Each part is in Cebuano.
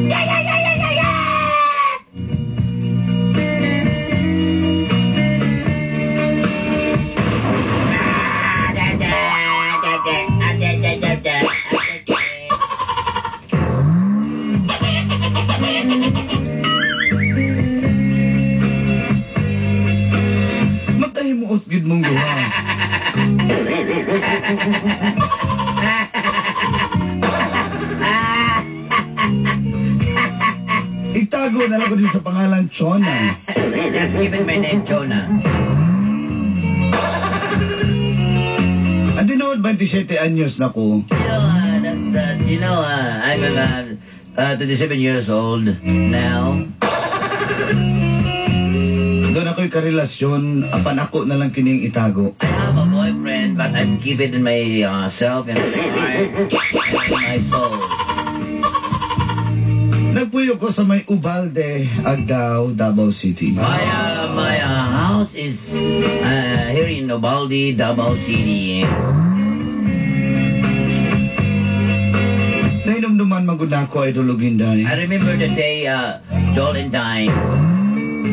Ya ya ya ya ya ya. Magkahimuot gid mong duha. Itago na lang ko din sa pangalan Chona. Just give it my name, Jonah. Ang tinuod 27 anyos na ko. You know, that's that. You know, I'm 27 years old now. Doon ako'y karelasyon, apan ako na lang kining itago. I have a boyfriend, but I keep it in my self and my heart and my soul. Nagpuyo ko sa may Ubalde, Agdao, Davao City. My house is here in Ubalde, Davao City. Nainumduman man gud nako, Idol Inday. I remember the day Dolentine.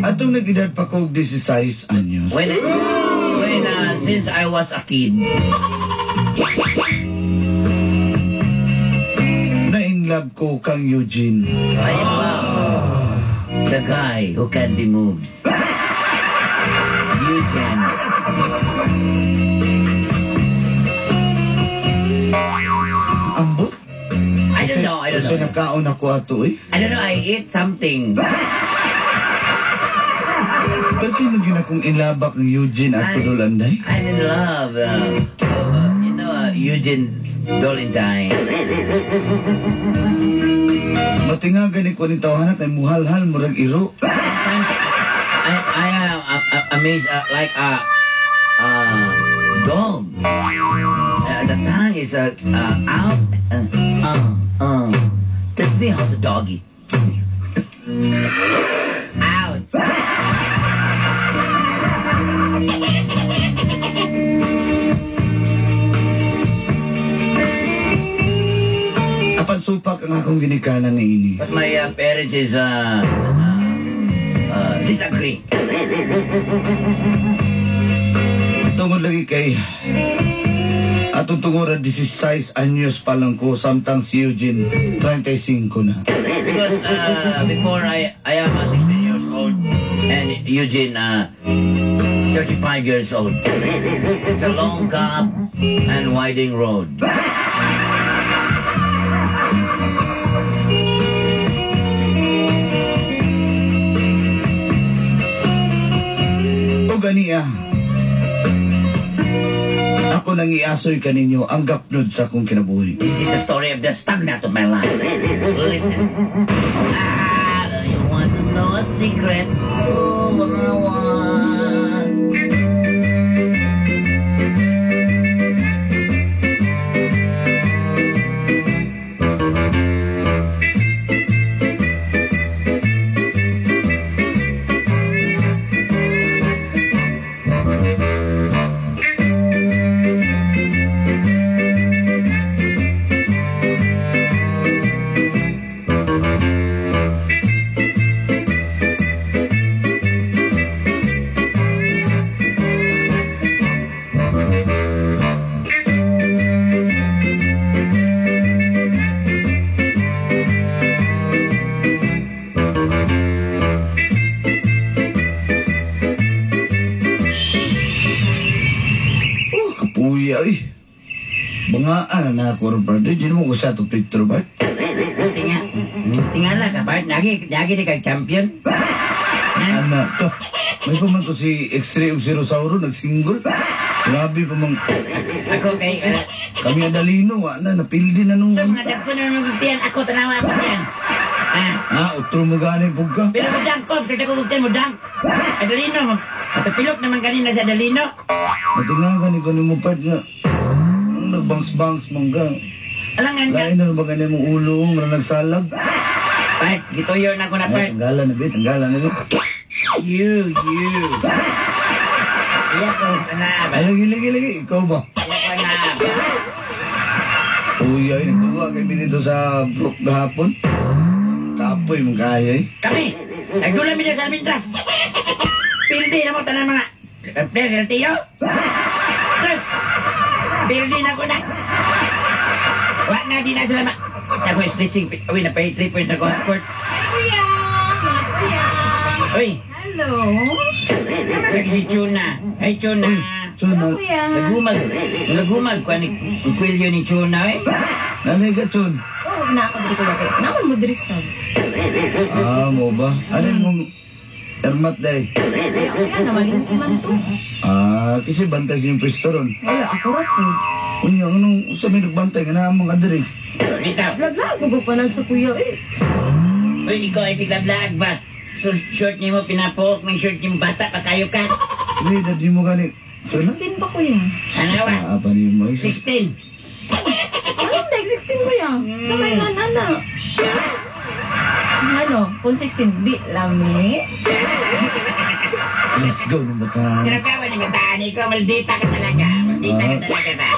Atong nag-edad pa ko og 16 anyos. When since I was a kid, Na-in love ko kang Eugene. I in love the guy who can be moved. Eugene. Ambot? I don't know, I don't Kasi know. nakaon ako ato eh. I don't know, I eat something. Pero mo yun akong inlaba kang Eugene at Tulolanday? I'm in love. You know, Eugene Dolentine. Matingagan ni ko ni tawhana kay muhalhal murag iro. Sometimes I am amazed like a dog. The tongue is out. Teach me how to doggy. Out. Apan supak ang akong ginikanan ni ini. But my parents is disagree. Tungod lagi kay atong tunguran 16 anyos pa lang ko samtang si Eugene 35 na. Because before I am 16 years old and Eugene 35 years old. It's a long gap and winding road. O ganiya, ako nang iasoy kaninyo ang gapnod sa akong kinabuhi. This is the story of the stagnant of my life. Listen. Ah, you want to know a secret? Oh, I want. Oh, kapuya eh. Bangaan na ako ron, brother. Di mo ko sa itong Petro, ba? Tingala ka, Bart. Nagi di kag champion. Anak ka. May pa man to si X-ray ug si Rosauro, nagsingle. Grabe pa mang... Ako kay... Kami ang dalino, wa na, napildi na nung... Sa mga dagko na magugtian, ako tanawa ako tiyan. Ah, utro mo gani pug ka. Pero mo ko, sa dagko gugtian mo dang. Adalino, matapilok naman kanina sa Adalino. Matingagan ikaw ni mo, part nga. Nagbangs-bangs mangga. Alangan ka. Lain na ba ganyan mong ulo, nga nagsalag? Part, gituyo na ko na, Ay, part. tanggalan na, be, tanggalan na, be. You. Iya ko na. Ay, lagi, lagi, lagi. Ikaw ba? Iya ko na. Uy, ay, nagduwa kami dito sa Brook gahapon. Kapoy mong kayo eh. Kami! Nagdula mi na sa Almendras! Pildi na mo tanan mga player sa LTO! Sus! Pildi na ko na! Wa na, di na sila ma... Ako stretching. Uy, napay 3 points na ko court. Hi, kuya! Mga kuya! Uy! Hello! Lagi si Chuna. Ay, Chuna. Chuna. Hello, kuya! Nagumag. Nagumag. Kuha ni Kwilyo ni Chuna eh. Nanay ka, Chun. Oo, na ako diri kuya. Naman mo diri sa. Ah, mo ba? Ano mong ermat day? Kuya, namalingki man to. Ah, kasi bantay sa inyong pwesto ron. Wala, ako ra to. Unya, anong sa may nagbantay ka na among kadiri? Bitaw. Laglag, mo pa sa kuya eh. Uy, ikaw ay siglablag ba? So, short ni mo pinapok, ng short ni mo bata, pa kayo ka. Uy, dad mo gani. Chuna? 16 pa kuya. Anawa, Ah, pani mo. eh. 16. Alam na, 16 kuya. Sa may nanana. Ano, kung 16, di lami. Let's go ng bataan. Sinagawa ni bataan, ikaw maldita ka talaga. Maldita ka talaga ba?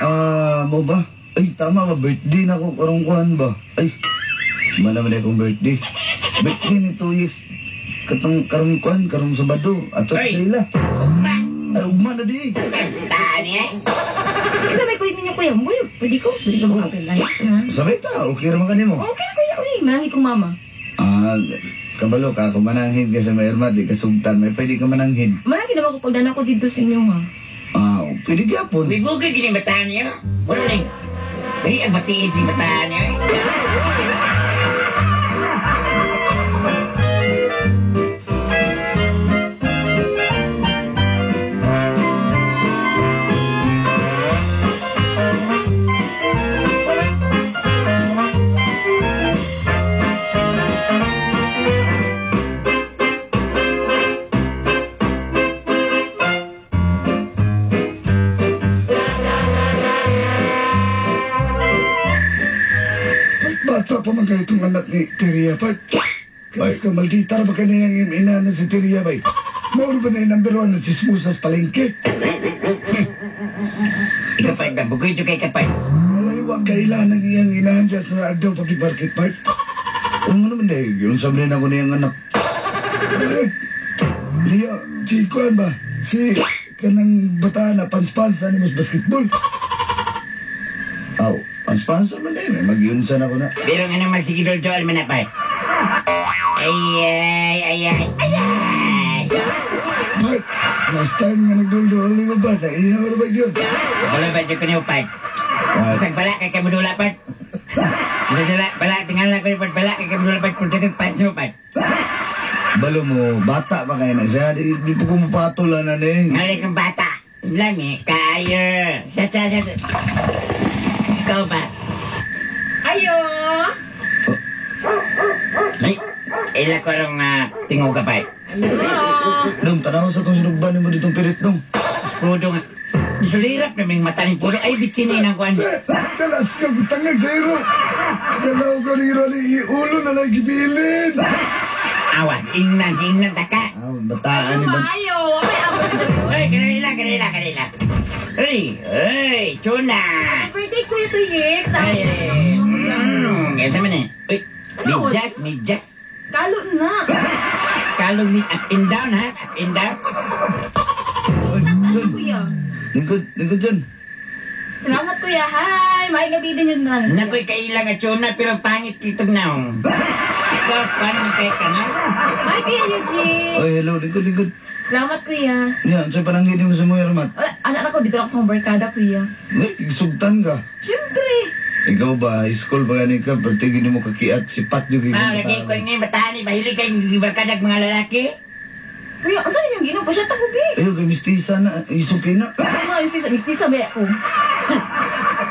Ah, mo ba? Ay, tama ba? Birthday na ako karong kuhan ba? Ay, mana man akong birthday. Birthday ni 2 years. Katong karong kuhan, karong Sabado. At sa Ay! ila. Ugma. Ay, ugma na di. Santa niya. Isa may kuya ninyo kuya. Kuya, pwede ko maka-apply. Ha? Sabay ta, okay raman kanimo. Okay kuya, uy, manangi kong mama. Ah, kabalo ka, kung mananghin ka sa may ermat, di ka sugtan, may pwede ka mananghin. Manangi naman ko pagdana ko dito sa inyo ha. Ah, pwede ka po. Uy, bugay gini bataan niya. Wala ning. Ay, ang matiis ni bataan niya. Ba't bata pa man kayo itong anak ni Teria, Pat? Kalas ka, maldita na ba kaniyang ina na si Teria, bay? Mauro ba na yung number 1 na si Smusas palengke? Ikaw pa, bugoy jo kay kapay. Wala yung kailan ang iyang inahan dyan sa Agdaw Public Market, Pat. Ano naman dahil, yun sabi na ako niyang anak. Eh, Leo, si Kuan ba? Si kanang bataan na pans-pans na ni mas basketball. Aw, ang sponsor man dahil, may mag-yunsan ako na. Pero nga naman si Idol Joel man na pa. Ay, ay, ay, ay, ay, ay. Pat, last time nga nagduldul ni mo ba? Naiya mo na ba yun? Wala ba dyan ko niyo, Pat? Ah, Isang bala kay kamudula, Pat. Isang dala, bala, tingala ko yung Pat, bala kay kamudula, Pat, kung dagang pants mo, Pat. balo mo, bata pa kayo na siya, di po ko mapatulan na ni. Ngali kang bata. Lami, kayo. Sa, sa, sa, sa. Ikaw ba? Ayo! Ay, ila ko rong tingog ka, Pat. Ayo! Dong, tanaw sa itong sinugban mo ditong pirit, dong. Pudo nga. Sulirap na may mata ni Pudo. Ay, bitsinin ang kwan. Sa, kalas ka, tangag sa iro. Galaw ko ni Ronnie, iulo na lang gibilin. Awa, ingnan, ingnan, taka. Ah, bataan ni ban. Ayo! May amo na Ay, kanila, kanila, kanila. Ay, ay, tuna. Birthday kuya to Yix. Ay, yan sa man eh. Uy, medyas, medyas. Kalo na. Kalong mi up and down, ha? Up and down. Uy, Ano Jun, kuya? lingkod, lingkod, Jun. Salamat kuya. Hi! May gabi din yun na. Nakoy kailang at tuna, pero pangit itong naong. Ikaw, paano man kay ka, no? Hi kuya Eugene! Uy, hello, lingkod, lingkod. Salamat kuya. Yan, sa'yo pananghin mo sa mga ermat. Wala, anak ako, dito ako sa mga barkada kuya. Uy, sugtan ka. Siyempre! Ikaw ba, high school ba ganin ka, pertigin mo kakiat, si Pat yung Mao, lagi ko ngayon, bataan ni, mahilig kayong barkadag mga lalaki. Kuya, ang saan yung ginom? Pasya tagubi. Ayun, kay mistisa na, isukay na. Ano, yung sisa, mistisa ba ako?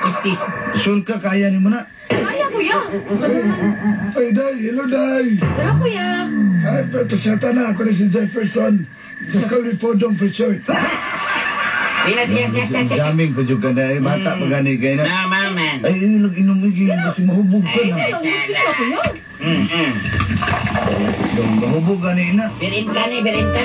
Mistis. Sure ka, kaya ni mo na. Kaya kuya. Ay, Day, hello, Day. Hello kuya. Ay, pasyata na ako na si Jefferson. Just call me Fodong for short. Sina, siya, siya, siya, siya. Jamming pa dyan ka na, eh, bata pa gani kayo na. No, mama. Ay, yun lang inom, eh, kasi mahubog ka Ay, na. Sino, sino kuya? Yes, dong, mahubog ka ni ina. Birin ka ni, birin ka.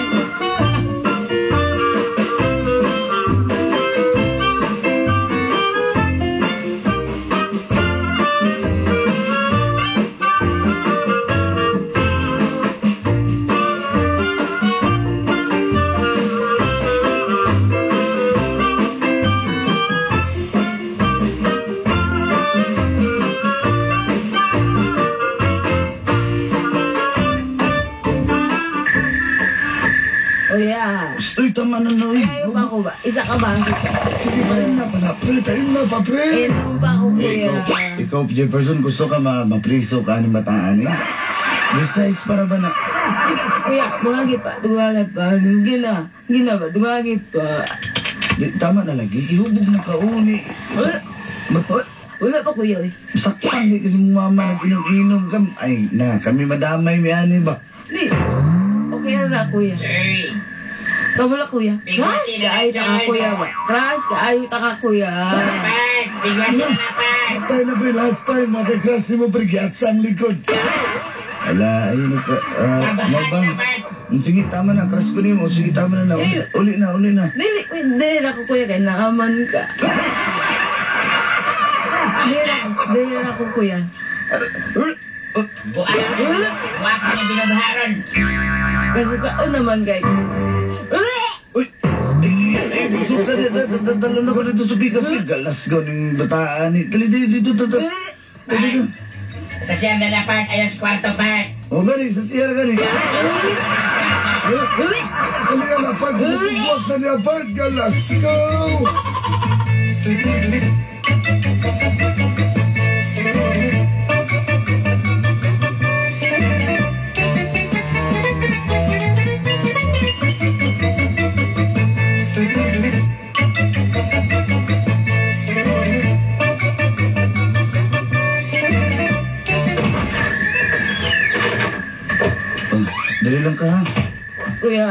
ko ba? Isa ka ba? Sige, paim na pa na, pre. Paim na pa, pre. Inom pa ako, Eh, kuya. ikaw, Jefferson, gusto ka mapriso ka ni bataan eh? This size para ba na? Kuya, dungagi pa. Dungagi pa. Gina. Gina ba? Dungagi pa. Di, tama na lagi. Ihubog na kauni. Wala, wala pa, kuya. Eh. Sakpan di kasi mong mama nag-inom-inom ka. Ay, na, kami madamay mi ani ba? Di. Okay na, kuya. Choy! Kabula, kuya. Crush ka, ayaw ta ka, kuya ba? Crush ka, ayaw ta ka, kuya. Part! Bigwasin na, part! Patay na, pre. Last time, makakras ni mo, pre. Giatsa ang likod. Ala, ayun ka. Tabahan Mabang. na, part! Sige, tama na. Crush ko nimo. Sige, tama na na. Uli na, uli na. Dili, dili ako, kuya, kay naaman ka. Dili ako, kuya. Buak! Buak na binubharon! Kasi ka, naman, kay. Uy! Ay, busog ka. Talon ako dito sa pikas. Galas ko ng bataan. Eh. Dali, dali, dito, dito. Dali, dito. Sa siyam na na, part! Ayaw sa kwarto, part! O, gani, sa siyara gani. Dali na, part. Buwak na niya, part. Galas go! Oh, dali lang ka, ha? Kuya.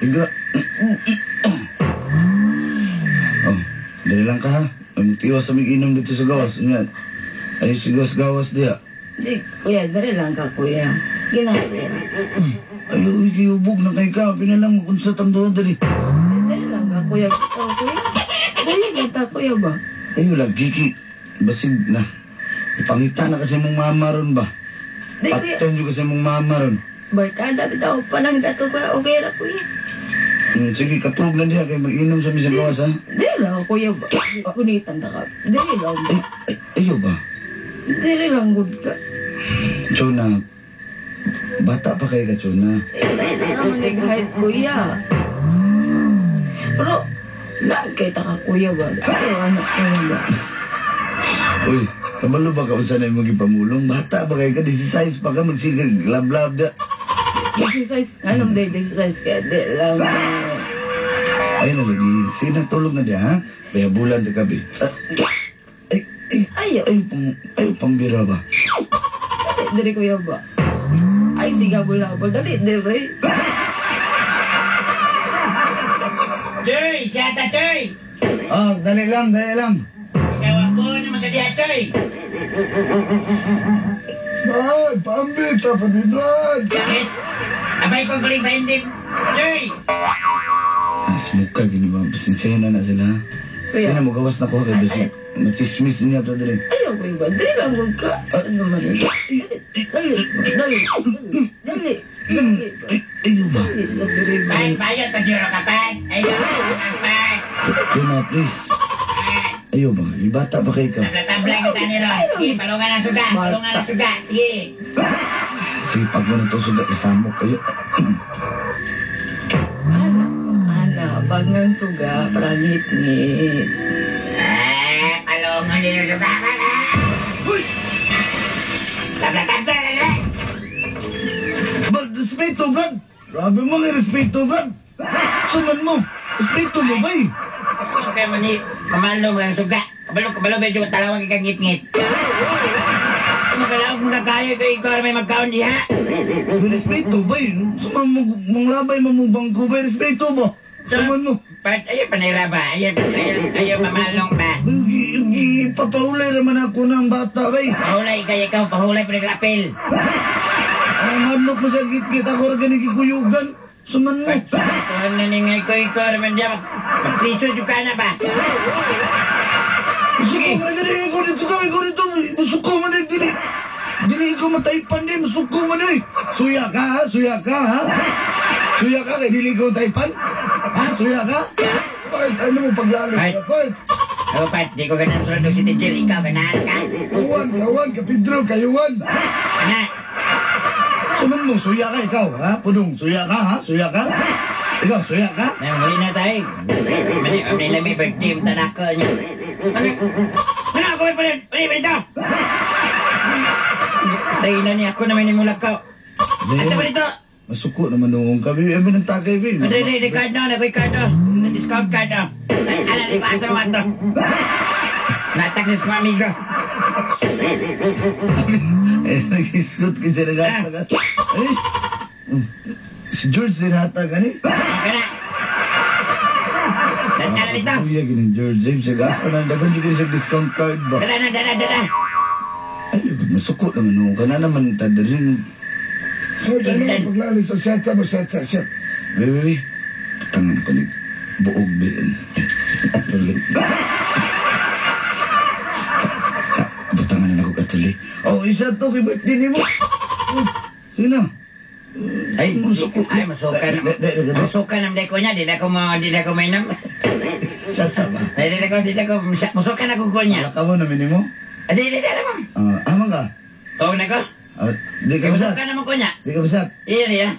Iga. Oh, dali lang ka, ha? Ang tiwas sa mig inom dito sa gawas. Yan. Ay, si gawas diya. Di, kuya, dali lang ka, kuya. Gina, kuya. Ay, uy, giubog na kay ka. Pinalang kung sa tando, dali. Dali lang ka, kuya. Oh, kuya. Kuya, gata, kuya ba? Ay, wala, giki. Basig na. Ipangita na kasi mong mama ron ba? Di, kuya. Patan kasi mong mama ron. Barkada, bitaw pa nang dato ba? Okay ra, kuya. Sige, katuog na diya kay mag-inom sa misang gawas, ha? Dili lang, kuya ba? Kunitan ta ka. Dili lang ba? Ay, ay, ayaw ba? Dili lang good ka. Chona, bata pa kay ka, Chona. Eh, naman nag-hide, kuya. Pero, lang kay ta ka, kuya ba? Ayaw, anak ko na ba? Uy, kabalo ba ka unsa na imong gipamulong? Bata ba kay ka, 16 pa ka, magsigag, lab-lab da. Exercise, anong day exercise kaya? Di lang. Ay na lagi, sige na, tulog na diya, ha? Kaya bulan ta gabi. Ay, ay, Ayaw. ay, pang, ay, pambira ba? Dali, dali, kuya ba? Ay, siga bulabol. Dali, dali. Choy! Siyata, Choy! Ah, dali lang, dali lang. Ikaw ako naman ka diya, Choy! Brad, paambit. Pa ni Brad. It's... Abay kong paling pahindim! Choy! Ah, smuka, gini ba? Pasensya na na sila, ha? Kuya. Sana mo gawas na ko kay basig. Machismis niya to dali. Ayaw, kuya ba? Dali lang good ka. Ano man yun? Dali, dali, dali, dali, dali. Ay, ayaw ba? Dali, sa dali ba? Part! Bayot pa siguro ka, part! Ay, part! Chona, please. Ayaw ba? Ibata pa kay ka. Tabla-tabla kita ni Ron. Sige, palungan ang suga. Palungan ang suga. Sige. Sige, pag mo na to suga, kasamo kayo. Ana, ana, pag nang suga, prangit-ngit. Ah, palungan din ang suga. Uy! Tabla-tabla na lang. Brad, respeto, Brad! Grabe mo nga, respeto, Brad! Suman mo! Respeto mo ba eh? Okay mo ni mamalong ang suga. Kabalo, kabalo, medyo talawang ikangit-ngit. Sumagalaog mga kayo, ikaw, ikaw may magkaon diha. Respeto ba eh? Suman mo, mong labay mo mo bangko ba? Respeto ba? Suman mo. Part, ayaw panira ba? Ayaw, ayaw, ayaw mamalong ba? Papaulay naman ako ng bata ba eh? Pahulay kay ikaw, pahulay pa nag-apel. Ang madlok mo sa git-git ako rin ganyan kikuyugan. Suman mo. Tuhan na ni nga ikaw, ikaw naman diya. Magpriso juga na ba? Suko man na dili, ikaw dito daw, ikaw dito. Suko man na dili. Dili ikaw mataypan din, suko man eh. Suya ka ha, suya ka ha. Suya ka kay dili ikaw taypan. Ha, suya ka? Part, ano mo paglalos Ay. ka, part? Oh, Pat, di ko ganang sunod si Tijil. Ikaw, ganahan ka? Kawan, kawan, ka Pedro, kayuan. Ana, Suman mo, suya ka ikaw ha. Pudong, suya ka ha, suya ka. Ikaw, suya ka? May muli na tayo. Mali, mali lami birthday mo tanaka niya. Ano? Ano ako pa rin? Mali, mali ito! Stay na niya ako naman ni Mulakaw. Ano ba dito? Masuko naman noong ka, baby. Abi ng tagay, baby. Ano, di, card na. Nakoy card na. Na-discount card na. Ala, di ko asa naman to. Natagnis ko, amigo. Eh, nag-isgot ka siya naghatag. Ay! Si George din hatag, ani? Okay na. Dala dito. Kuya, ginin George James. Asa na, daghan yun siya discount card ba? Dala na, dala, dala. Ay, masuko naman noong ka na naman. Tadarin. Sir, ano ang paglalis sa shot sa mo, shot sa shot. Baby, baby. Tangan ko ni buog, baby. Atuloy. Butangan na ako katuloy. Oh, isa to, kay birthday ni mo. Oh, sige na. Ay, Masuko. ay, masuka na. Masuka na ko niya. Di na ko mainam. Shot sa ba? Ay, di na ko, masuka na ko niya. Wala ka mo na minimo? Ay, di na mo. Amang ka? Oo na ko. Di ka masat? Masuka naman ko niya. Di ka masat? Iya, iya.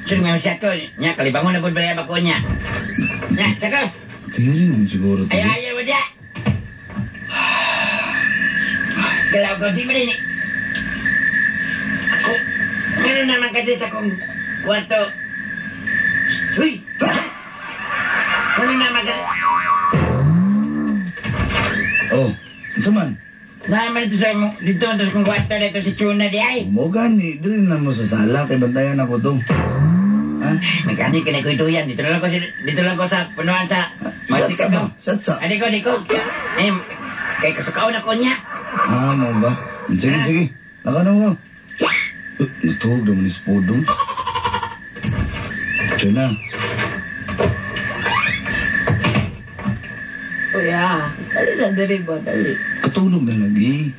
Sure, may masyat ko. Nya, kalibangon na po ba ko niya. Nya, saka. Kaya rin naman siguro to. Ay, ayaw mo diya. Galaw ko, di ba rin eh. Ako, meron naman kasi sa akong kwarto. Uy! Ano naman kasi? Oh, unsa man? Naman dito sa dito sa akong kwarto dito si Chuna di ay. Mo gani, dili na mo sa sala kay bantayan ako to. Ha? May gani ka na ko ito yan. Dito lang ko sa punuan sa Shot sa ba? Shot sa. Ay, di ko. Eh, kay kasukaw na ko niya. Ah, mo ba? Sige, sige. Naka na mo. Natuhog naman ni Spodong. Chuna. Kuya, dali sa diri ba, dali. Katulog na lagi.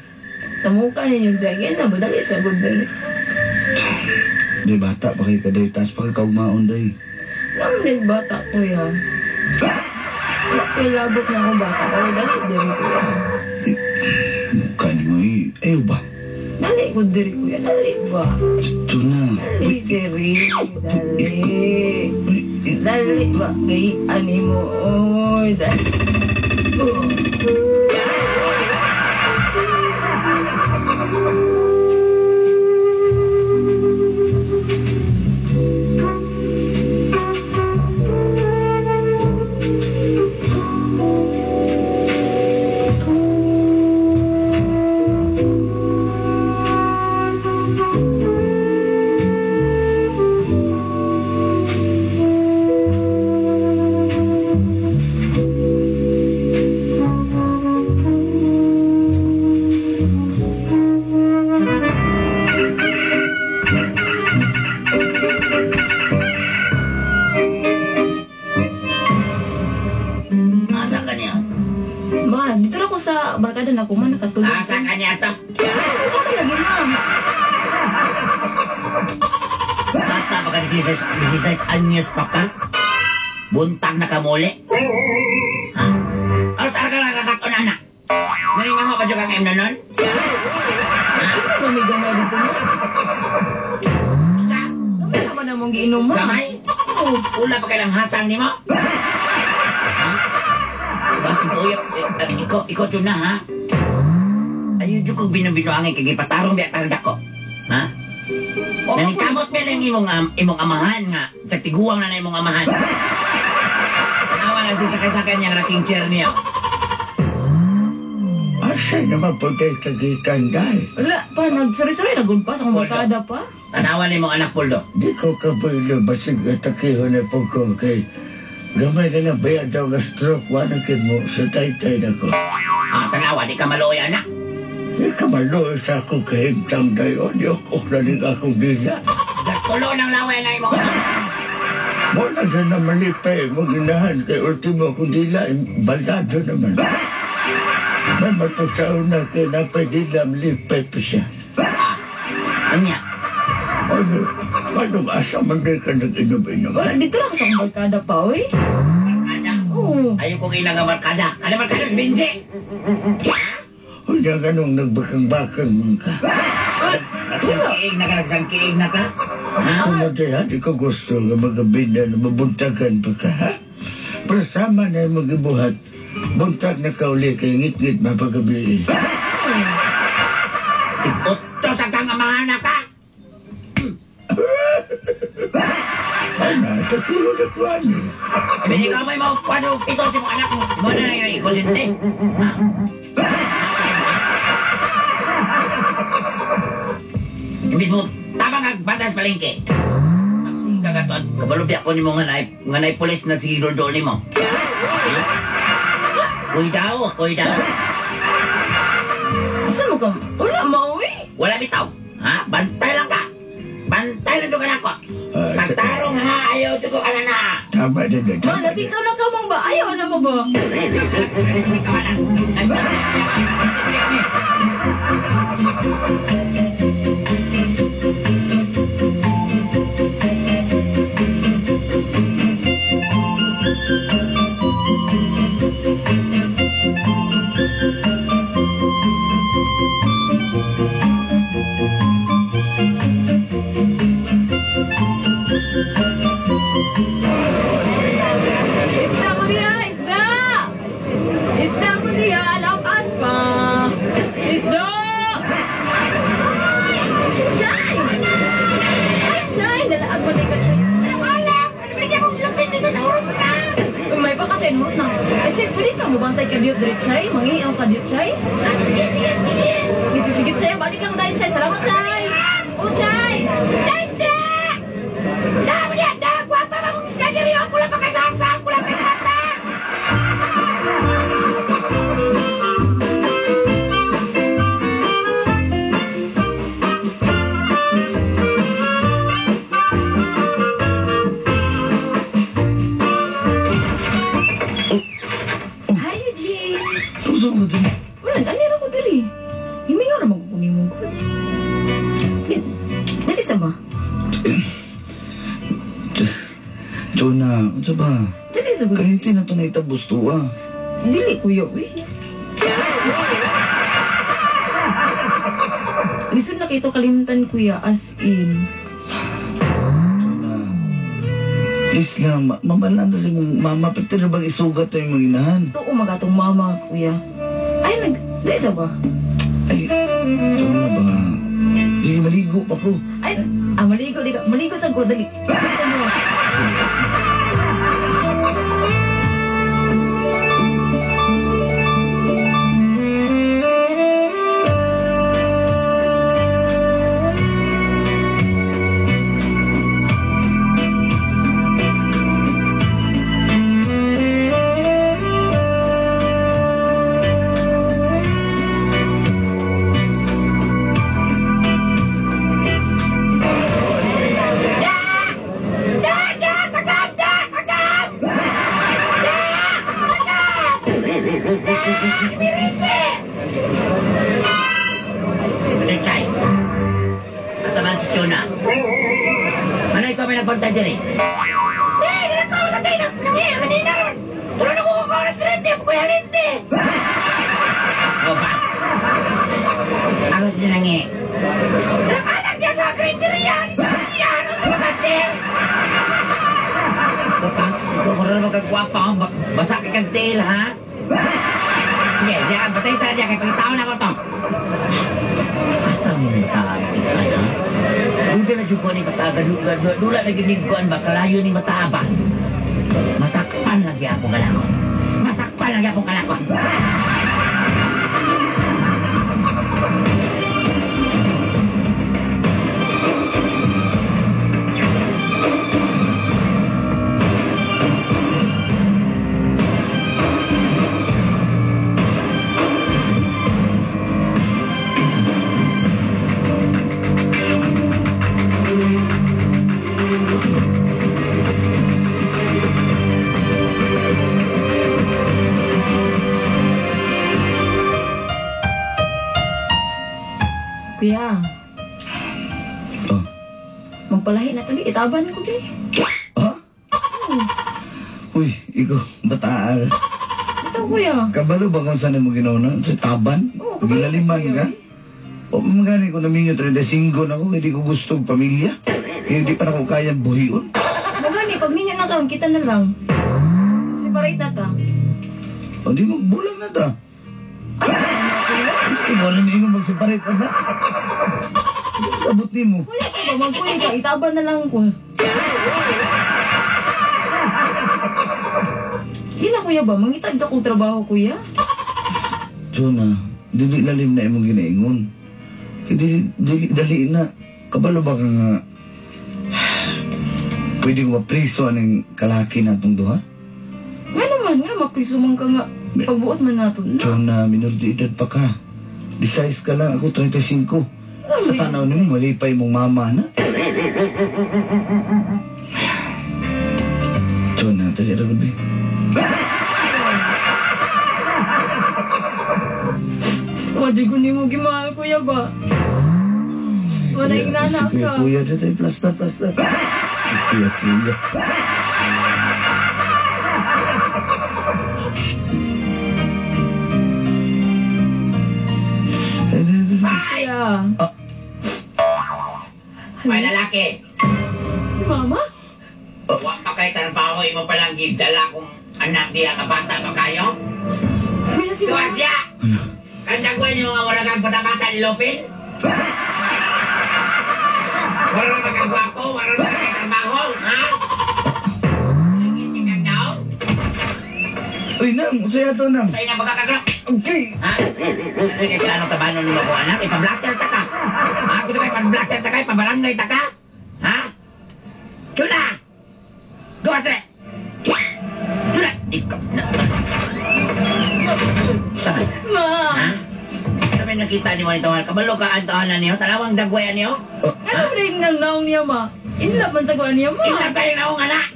Sa mukha ninyo, dahil na ba, dali sa good dali. Di bata pa kayo kaday, taas pa kayo kaumaon day. Naman bata, kuya. Wala kayo labot na ako bata, pero dali diri, kuya. Mukha ni mo eh. Ayaw ba? Dali ko diri, kuya, dali ba? Chuna. Dali diri, dali. Dali ba, gay, ani mo, oy, dali. Asa ka niya? Ma, dito na ako sa barkada na ako, ma, nakatulog. Asa ka niya to? Ano lagi, ma? Bata pa ka 16 anyos pa ka? Buntag na ka muli? Ha? Ano saan ka nakakaton, anak? Nalimaho pa dyan kang na nun? Ano ba may gamay dito, ma? Sa? Gamay na ba namang giinom, ma? Gamay? Oo. Ula pa kailang hasang ni mo? Ha? Basta kuya, ikaw dyan na, ha? Ayun dyan kong binubinuangin kay gipatarong biya tarda ko. Ha? Naningkamot ba lang imong amahan nga? Sa tiguang na na imong amahan. Tanawa lang siya sakay-sakay niyang rocking chair niya. Asa naman po tayo kagikan dahil? Wala pa, nagsari-sari na pa sa akong barkada pa. Tanawa ni imong anak, Poldo. Di ko kabilo, basig atakihon na po ko kay gamay na lang bayad daw nga stroke, wala mo sa taytay na ko. Ah, tanawa, di ka maluoy, anak. Di ka maluoy sa akong kahimtang dayon, yok na rin akong dila. Nagtulo ng laway na imong anak. Wala na na malipay mong inahan kay ultimo akong dila, baldado naman. May matutaon na kay napay dila, malipay pa siya. Ah, anya? Ano, anong asa man din ka nag-inom-inom? Wala, dito lang sa akong barkada pa, oy. Barkada? Oo. Ayaw kong ilang nga barkada. Ano barkada si Benji? Huwag ganong nagbakang-bakang man ka. Nagsangkiig na ka, nagsangkiig na ka. Ha? Kung ha, di ko gusto nga magabina na mabuntagan pa ka, ha? Pero sama na yung magibuhat. Buntag na kauli kay ngit-ngit mapagabi. Ikuto sa kang amahan na ka! Ana, takulo na ko ani. Ibig ikaw may maukuha ng ito sa mga anak mo. Mo na lang yung ikosente. Ha? Imbis mo, tabang ang batas palengke. Magsige ka katuan, kabalubi ako ni mo nga naay pulis na sige dol ni mo. Uy daw, uy daw. Asa mo ka? Wala mauwi. Wala bitaw. Ha? Bantay lang ka. Bantay lang doon ka na ako. Pagtarong ha, ayaw ko ka na na. Tama din na, Ma, tama din. nasikaw na ka mang ba? Ayaw na mo ba? Nasikaw na. Nasikaw na. Isda ko diha, isda! Isda ko diha, lakas pa! Isda! Chay! Ay, Chay! Nalaag mo na ka, Chay. Alam, ano ba niya kung silapin dito? Nahurot na. May pa ka, Chay, nahurot na. Ay, Chay, pwede ka mabantay ka diyot diri, Chay? Mangihiang ka diyot, Chay? Ah, sige, sige, sige. Sige, sige, Chay. Balik kang dahil, Chay. Salamat, Chay! Oh, Chay! Isda, isda! Dami niya, da! Gwapa ba mong isda diri? Ang pula pa kay gasa, ang pula kay mata! Hi, Eugene! Puso mo dun. Wala, alira ko diri. Himingaw na magkukunin mo ko. Dali sa ba? Chona, unsa ba? Dali sa ba? Kahit na ito naitabos to ah. Dili, kuya, uy. Lisod na kayo kalimtan, kuya, as in. Chona, please lang, mamalan na si mong mama. Pwede na bang isugat to yung mga inahan? Totoo magatong mama, kuya. Ay, dali sa ba? Ay, Chona ba? Sige, maligo pa ko. Ay, maligo, di ka. Maligo sa ko, dali. Chay. Asa man si Chona? Ano ikaw may nagbantay diri? Eh, nalakaw na tayo. Nangyay, kanina ron. Wala na ko oras rente, ako halinte. O ba? Asa siya nangi? Anak niya sa karinderya. Dito siya. Ano ba kate? Ikaw, ikaw ko rin magkagwapa. Basa kay kag tail, ha? Sige, diyan, batay sa diyan. Kay pagkitaon ako to. Asa mo yung bata, ha? Dula na dyan ko ni bata, dula na ginigkuan ba, kalayo ni bata ba? Masakpan lagi ako kalako. Masakpan lagi akong kalako. Kuya, Oh. magpalahi na tali. Itaban ko di. Ha? Uy, ikaw, bataan. Ito, kuya. Kabalo ba kung saan mo ginawa na? Sa taban? Oo, kabalo Gilaliman kuya. ka? O magani ko naminyo 35 na ako, hindi ko gusto og pamilya. Kaya di pa na ko kayang buhion. Magani, pag minyo na kaon, kita na lang. Separate na ta. O di magbulag na ta. Ay, kuya. Ikaw rin ingon mag-separate na. Sabot nimo. Kuya ka ba? Magkuya ka. Itaban na lang ko. Di na kuya ba? Mangitag na kong trabaho kuya. Jonah, dili lalim na imong ginaingon. Kaya dili, dili, dali na. Kabalo ba ka nga pwede ko mapriso aning kalaki na itong duha? Nga naman, nga mapriso man ka nga. Pagbuot man nato. Na. Jonah, minor de edad pa ka. Disize ka lang, ako 35. Sa tanaw nimo, mali pa imong mama na. Jonah, dali ra gabi. Wadi ko nimo gimahal kuya ba? Wala yung nana Si Kuya, ka. kuya, dito plasta, plasta. Kuya, kuya. Dali, dali, dali. Kuya. May lalaki. Si mama? Wa pa kay trabaho imo palang gidala kung anak diya ka bata pa kayo. Kuya si Tuwas mama. diya. Kandagwan yung mga wala kang bata-bata ni Lopin. Wala na magkagwapo, wala na kay trabaho, ha? Langit kang naong. Uy, nang, usaya to, nang. Sa ina magkakagro. Okay. Ha? Ano kay plano tabanon nimo ko anak? Ipa-blatter ta ka. Ha? Gusto kay pa-blatter ta ka, ipa-barangay ta ka? Ha? Tuna! Gawas na! Tuna! Ikaw na. Saan? Ma! Ha? Sabi nakita ni mo nito, kabalo ka ang taon na niyo, talawang dagwayan niyo. Ano ba rin nang naong niya ma? Inlove man sa kuha niya ma. Inlove kayo naong anak.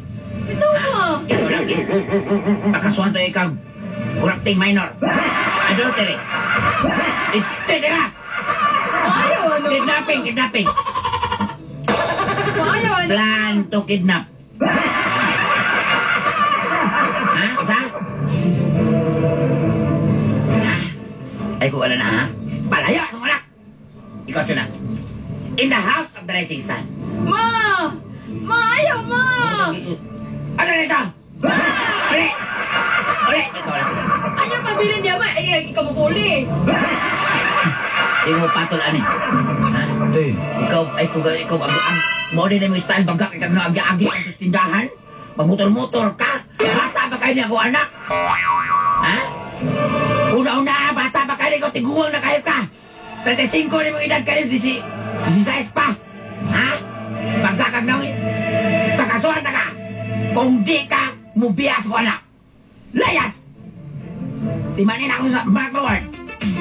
Ito ma. Ikaw lang eh. Pakasuhan tayo ikaw. Corrupting minor. Adultery. Etc. Maayo ano? Kidnapping, kidnapping. Maayo ano? Plan to kidnap. Ha? Isa? Ha? Ay, kung ano na, ha? Palayo akong anak! Ikaw, Tsuna. In the house of the rising sun. Ma! Ma, ayaw ma! Ano nito? Uli! Uli! Ikaw lang. Ayaw pabilin niya ma. Ay, ikaw mapuli. Ikaw mo patol, ani. Ha? Te, Ikaw, ay, kung ikaw, ang, mo din mo style, bagak, ikaw na agi-agi ang tindahan. Magmotor-motor ka. Bata ba kayo niya ako, anak? Ha? Una-una, bata ba kayo, ikaw, tiguang na kayo ka. 35 na mong edad kayo, 16 pa. Ha? Bagakag na, kakasuhan na ka. Kung di ka, mubiyas ko, anak. Layas! Timanin ako sa, mark my word.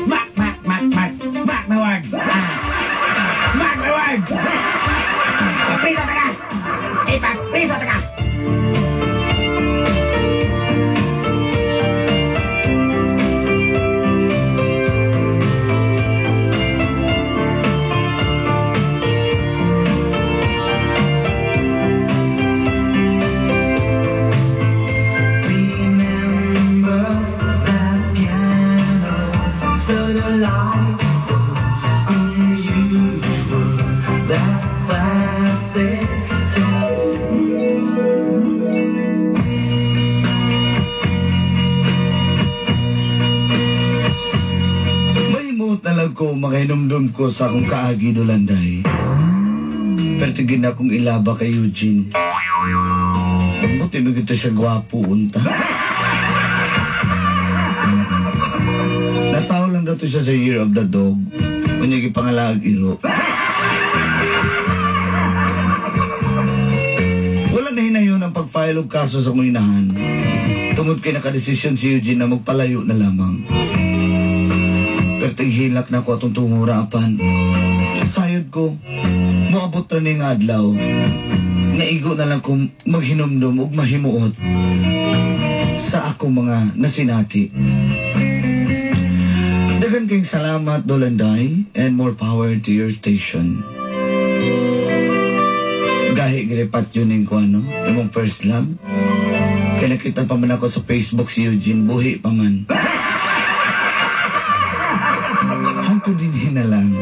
Mark, mark, mark, mark, mark my word. Ah. Mark my word! Ipapriso ta ka! Ipapriso ta ka! Remember that piano, so delightful, unusual, that classic sense. May mo talag ko makahinumdum ko sa akong kaagi dolanday. Pero tigin na akong ilaba kay Eugene. Buti mo gito siya gwapo unta. Nataw lang daw to siya sa Year of the Dog. Unya gipangalaag iro. Wala na hinayon ang pag-file og kaso sa akong inahan. Tungod kay nakadesisyon si Eugene na magpalayo na lamang. Pero tighilak na ako atong tungura apan. Sayod ko, moabot ra ni nga adlaw. Naigo na lang kong maghinumdum ug mahimuot sa akong mga nasinati. Daghan kayong salamat, Dolanday, and more power to your station. Gahi giripat yun yung ko, ano, imong first love. Kaya nakita pa man ako sa Facebook si Eugene, buhi pa man. Hanto din na lang.